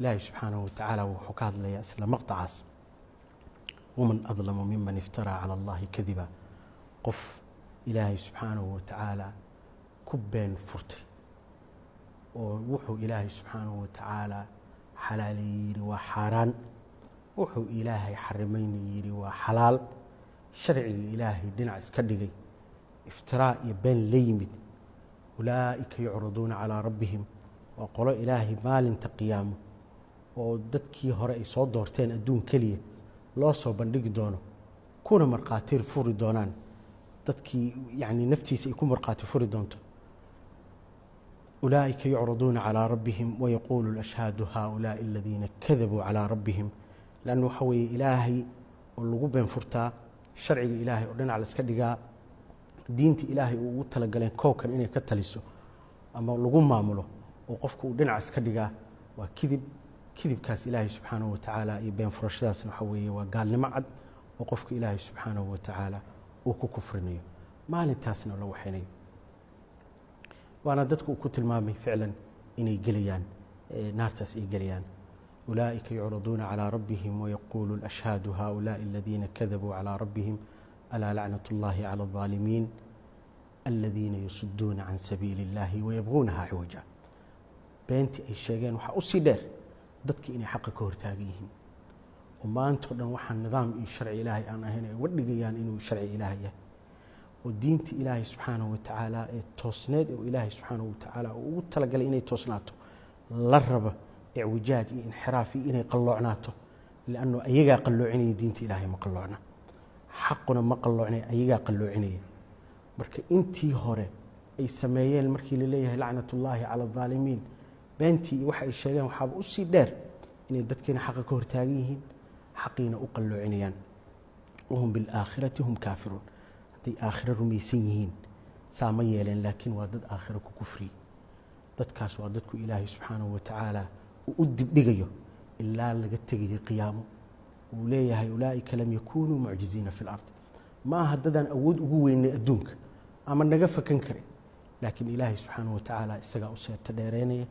Ilaahay subxaanahu watacaala wuxuu ka hadlayaa isla maqtacaas: "Waman adlamu miman iftaraa cala Allahi kadiba." Qof Ilaahay subxaanahu watacaala ku been furtay oo wuxuu Ilaahay subxaanahu watacaala xalaaleeyey yidhi waa xaaraan, wuxuu Ilaahay xarimayna yidhi waa xalaal, sharciga Ilaahay dhinac iska dhigay, iftiraa iyo been la yimid. "Ulaa'ika yucraduuna calaa rabbihim." Waa qolo Ilaahay maalinta qiyaamo oo dadkii hore ay soo doorteen adduun keliya loo soo bandhigi doono, kuna markhaati furi doonaan dadkii, yani naftiisa ay ku markhaati furi doonto. "Ulaa'ika yucraduuna calaa rabbihim wayaquulu alashhaadu haaulaai aladiina kadabuu calaa rabbihim." Lanna waxa weeye Ilaahay oo lagu been furtaa, sharciga Ilaahay oo dhinac la iska dhigaa, diinta Ilaahay uu ugu talagaleen koobkan inay ka taliso ama lagu maamulo oo qofku uu dhinac iska dhigaa, waa kidib. Kidibkaas Ilaahay subxaanahu watacaala iyo been furashadaasna waxa weeye waa gaalnimo cad oo qofku Ilaahay subxaanahu watacaala uu ku kufrinayo, maalintaasna la waxaynayo. Waana dadku uu ku tilmaamay ficlan inay gelayaan naartaas ay gelayaan. "Ulaa'ika yucraduuna calaa rabbihim wayaquulu alashhaadu haaulaai aladiina kadabuu calaa rabbihim alaa lacnat اllahi cala الظaalimiin aladiina yasuduuna can sabiili اllahi wayabguunaha ciwaja." Beentii ay sheegeen waxaa usii dheer dadki inay xaqa ka hortaagan yihiin, oo maantao dhan waxaan nidaam iyo sharci Ilaahay aan ahayn ay uga dhigayaan inuu sharci Ilaahay yahay, oo diinta Ilaahay subxaanahu watacaala ee toosneed oo Ilaahay subxaanahu watacaala uu ugu talagalay inay toosnaato la raba icwijaaj iyo inxiraaf iyo inay qalloocnaato, lianno ayagaa qalloocinaya. Diinta Ilaahay ma qalloocna, xaquna ma qalloocnay, ayagaa qalloocinaya. Marka intii hore ay sameeyeen, markii la leeyahay "lacnatullaahi cala aldaalimiin", beentii iyo waxa ay sheegeen waxaaba usii dheer inay dadkiina xaqa ka hortaagan yihiin, xaqiina u qalloocinayaan. "Wahum bilaakhirati hum kaafiruun." Hadday aakhiro rumaysan yihiin saa ma yeeleen, laakiin waa dad aakhiro ku kufriyey. Dadkaas waa dadku Ilaahay subxaanahu watacaala uu u dibdhigayo ilaa laga tegayo qiyaamo, uu leeyahay: "Ulaa'ika lam yakunuu mucjiziina fi lard." Ma aha dadaan awood ugu weynay adduunka ama naga fakan karay, laakiin Ilaahay subxaanahu watacaala isagaa u seerta dheereynaya.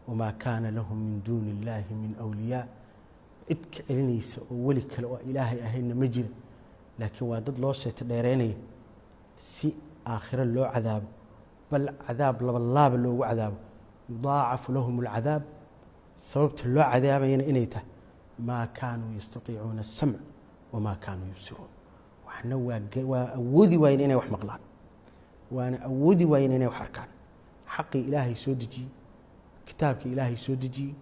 "Wamaa kaana lahum min duuni illaahi min awliyaa." Cid ka celinaysa oo weli kale oo Ilaahay ahaynna ma jira, laakiin waa dad loo seeto dheereynaya si aakhiro loo cadaabo, bal cadaab labalaaba loogu cadaabo. "Yudaacafu lahum alcadaab." Sababta loo cadaabayana inay tahay "maa kaanuu yastatiicuuna asamc wamaa kaanuu yubsiruun." Waxna waa awoodi waayeen inay wax maqlaan, waana awoodi waayeen inay wax arkaan. Xaqii Ilaahay soo dejiyey, kitaabkii Ilaahay soo dejiyey.